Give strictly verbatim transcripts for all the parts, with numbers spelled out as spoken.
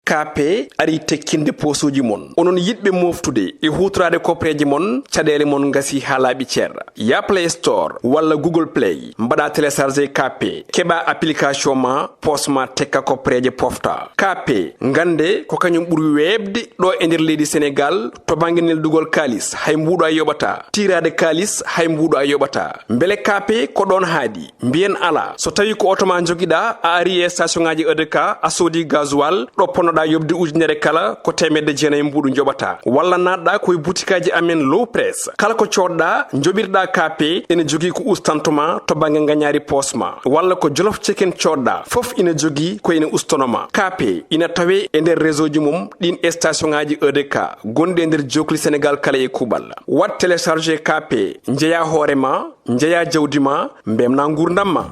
K P ari tekkinde poosuuji mon. Onon yiɗɓe mooftude e huutoraade kopreeje mon, caɗeele mon ngasi haa laaɓi cer. Ya Play Store walla Google Play, mbaɗa télécharger K P, keɓa application ma, poos ma tekka kopreeje pofta. K P, ngannde ko kañum ɓuri weeɓde ɗo e nder leydi Senegaal to bannge neldugol kaalis, hay mbuuɗo a yoɓata. Tiiraade kaalis, hay mbuuɗo a yoɓata. Mbele K P ko ɗoon haaɗi? Mbiyen alaa. So tawii ko oto ma njogiɗaa, a ari e station ŋaaji E D K, a soodi gasoil, ɗo ponnoɗaa yoɓde ujunere kala, ko teemedde jeenayi mbuuɗu njoɓataa. Walla naatɗaa ko e butikaaji amen Low Press. Kala ko coodɗaa, njoɓirɗaa K P, ene jogii ko ustanto ma to bannge ngañaari poos ma. Walla ko Jolof Chicken coodɗaa, fof ina jogii ko ene ustono ma. K P ina tawee e nder réseau ji mum ɗin e station ŋaaji E D K gonɗi e nder jookli Senegaal kala e kuuɓal. Waɗ télécharger K P, njeyaa hoore ma, njeyaa jawdi ma, mbemna nguurndam ma.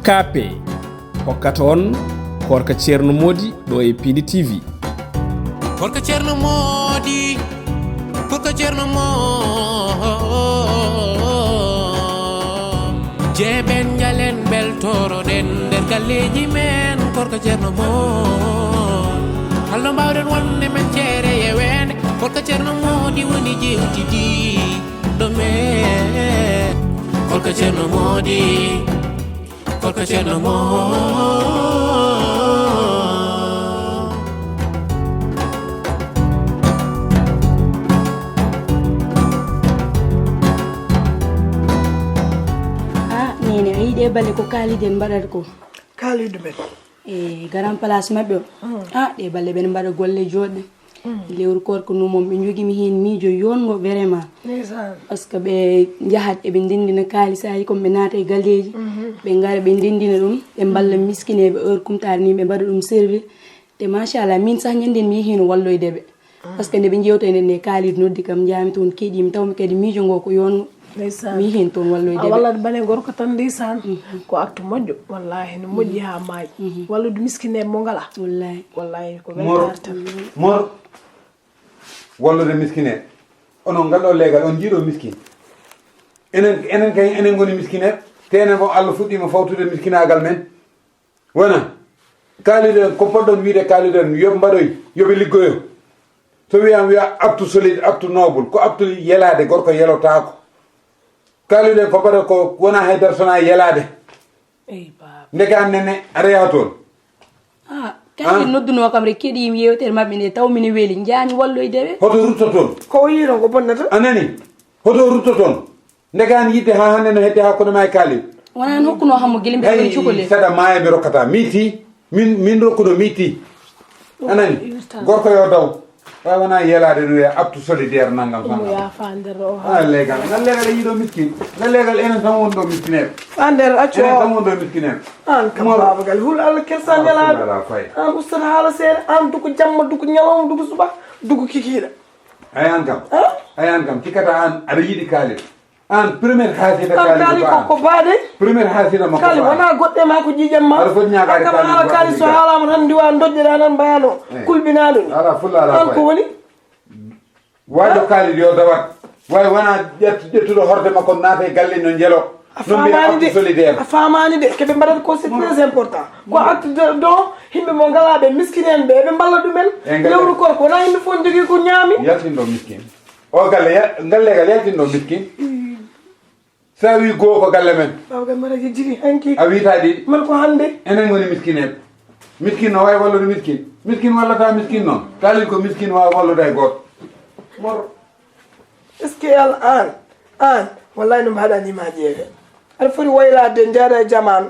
K P hokkata on Koorka Ceerno Moodi ɗo e Piindi T V. Koorka Ceerno Moodi, Koorka Ceerno Moodi. Jeeɓen njalen mbeltoroɗen nder galleeji men, Koorka Ceerno Moodi. Halno mbaawɗen wonde men ceere e weende, Koorka Ceerno Moodi woni jewtidi. Ɗo men, Koorka Ceerno Moodi, Koorka Ceerno Moodi. Ah, Neene, a yiɗi e balle ko Kaalid en mbaɗata ko? Kaalid men. E garan place maɓɓe o. Ah, ɗe balle ɓen mbaɗa golle jooɗɗe. Lewru koorka nu moom ɓe njogii mi heen miijo yoonngo vraiment. Ndeysaan. Parce que ɓe njahat eɓe ndenndina kaalis, haa yi comme ɓe naata e galleeji. Ɓe ngara ɓe ndenndina ɗum, ɓe mballa miskineeɓe heure kumtaare ni, ɓe mbaɗa ɗum servir. Te machallah, min sah ñannden mi yehii no walloyde ɓe. Parce que nde ɓe njeewta enen ne, Kaalid noddi kam, njaami toon keɗii mi, taw mi kadi miijo ngo ko yoonngo. Ndeysaan. Mi heen toon walloyde ɓe. A wallat bane gorko tan, ndeysaan. Ko acte moƴƴo, wallaahi, no moƴƴi haa maayi. Wallude miskineeɓe mo ngalaa. Wallaahi. Wallaahi, ko weltaare tan. Mor, wallude miskineeɓe. Onon ngal ɗo leegal, on njiiɗo miskin. Enen, enen kay, enen ngoni miskineeɓe. Te enen fof Allah fuɗɗiima fawtude miskinaagal men. Wona, Kaalid en, ko poɗɗon wiide Kaalid en, yo ɓe mbaɗoy, yo ɓe liggoyo. So wiyaama wiya acte solide, acte noble, ko acte yelaade, gorko yelotaako. Kaalid en, ko mbaɗa ko wona haydara so wona yelaade. Eyi, baaba. Ndeke aan nene, aɗa yaha toon. Ah, Kaalid noddunoo kam rek, keɗii mi yeewtere maɓɓe nde, taw mine weli, njaami walloyde ɓe. Hoto rutto toon. Ko o yii toon ko bonnata. A nani? Hoto rutto toon. Ndeke aan yiɗde haa hannde no heddi hakkunde ma e Kaalid. Wonaa aan hokkunoo hammo gila mbiɗa waɗi cukalel. Saɗa maaya mi rokkata. Miiti. Min, min rokkuno miiti. A nani? Gorko yo daw. Waay wonaa yelaade no wiya acte solidaire nanngam sanngam. Ummoyaa faa nder o haa. Ah, leegal. Ngal leegal e yiɗo miskin. Ngal leegal enen tan woni ɗo miskineeɓe. Faa nder accu o. Enen tan woni ɗo miskineeɓe. Aan kam baaba gal hul Allah kersa nelaaɗo. Aan ustata haala seeɗa. Aan duko jamma, duko ñalawma, duko suba, duko kikiiɗe. Ay aan kam. Ay aan kam. Cikkata aan aɗa yiɗi Kaalid. Aan, première haasida Kaalid ko aan. Ko baade. Première haasida makko ko aan. Kaalid wonaa goɗɗe ma ko ƴiiƴam ma. Aɗa foti ñaagaade Kaalid. Kaalid so haalaama tan ndiwa doƴƴeɗa nan mbayano. Kulɓinaaɗo ni. Ala fulla, ala fayda. Aan ko woni? Waajo Kaalid yo dawat. Way wona ƴett-, ƴettuɗo horde makko naata e galle no njelo. No mbiya acte solidaire. A faamaani de, ko ɓe mbaɗata ko c'est très important. Ko acte de don, yimɓe mo ngalaa ɓe, miskin en ɓe, ɓe mballa ɗumen. Lewru koor ko wonaa yimɓe fof njogii ko ñaami. Yaltin ɗo miskin. O galle ya-, ngal leegal yaltin ɗo miskin. Sa wi goo ko galle men. Baaba Gambo Rajo Jiri hanki. A wiita ɗiɗi. Man ko hannde. Enen ngoni miskineeɓe. Miskin no waawi wallude miskin. Miskin wallata miskin noon. Kaalid ko miskin waawa wallude hay gooto. Mor. Est-ce que yalla aan, aan, wallahi no mbaɗanima jeere. Aɗa foti waylaade njaada e jamaanu.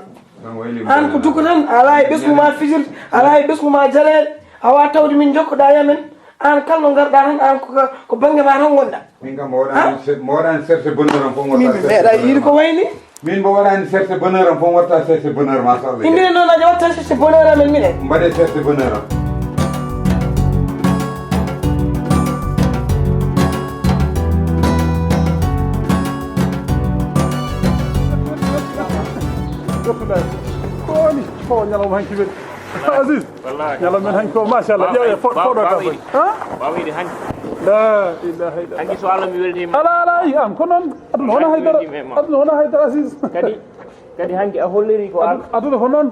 Aan ko duko tan, a alaa e ɓesngu ma fijirde, a alaa e ɓesngu ma jaleeɗe, a waawaa tawde min njokkoɗaa e amen. Aan kala ɗo ngarɗaa tan, aan ko ka, ko bannge ma tan ngonɗaa. Min kam mbo waɗani, mbo waɗani cherche bonheur am fof. Min mi meeɗa yiide ko wayni. Min mbo waɗani cherche bonheur am fof, watta cherche bonheur ma so Allah. Min minen noon aja watta cherche bonheur amen minen. Mbaɗe cherche bonheur am. Ko woni? Ko ñalawma hanki weli. Aziz. Wallahi. Ñalawma men hanki ko, machallah. Ƴeew e fo-, foɗo ka foy. Ha? Wawiɗe hanki. La ilaha illallah. Hanki so Allah mi weltima. Ala, ala, yi an ko noon. Aduna wona haydara. Aduna wona haydara, Aziz. Kadi, kadi hanki a holliri ko an. Aduna ko noon.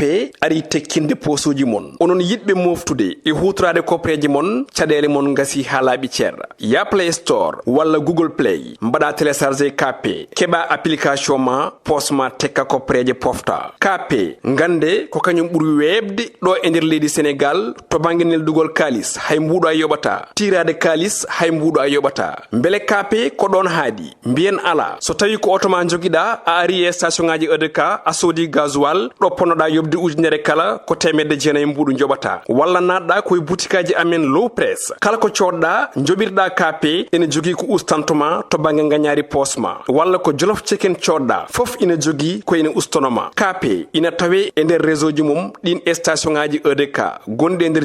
Kaape ari tekkinde poosuuji mon. Onon yiɗɓe mooftude e huutoraade koppareeje mon, caɗeele mon ngasi haa laaɓi cer. Yah Play Store walla Google Play, mbaɗa télécharger Kaape, keɓa application ma, poos ma tekka koppareeje pofta. Kaape, ngannde ko kañum ɓuri weeɓde ɗo e nder leydi Senegaal to bannge neldugol kaalis, hay mbuuɗo a yoɓataa. Tiiraade kaalis, hay mbuuɗo a yoɓataa. Mbele Kaape ko ɗoon haaɗi? Mbiyen alaa. So tawii ko oto ma njogiɗaa, a ari e station ŋaaji E D K, a soodi gasoil, ɗo ponnoɗaa yoɓde ujunere kala, ko teemedde jeenayi mbuuɗu njoɓataa. Walla naatɗaa ko e butikaaji amen Low Press. Kala ko coodɗaa, njoɓirɗaa Kaape, ene jogii ko ustantoo ma to bannge ngañaari poos ma. Walla ko Jolof Chicken coodɗaa, fof ina jogii ko ene ustanoo ma. Kaape ina tawee e nder réseau ji mum ɗiin station ŋaaji E D K gonɗi e nder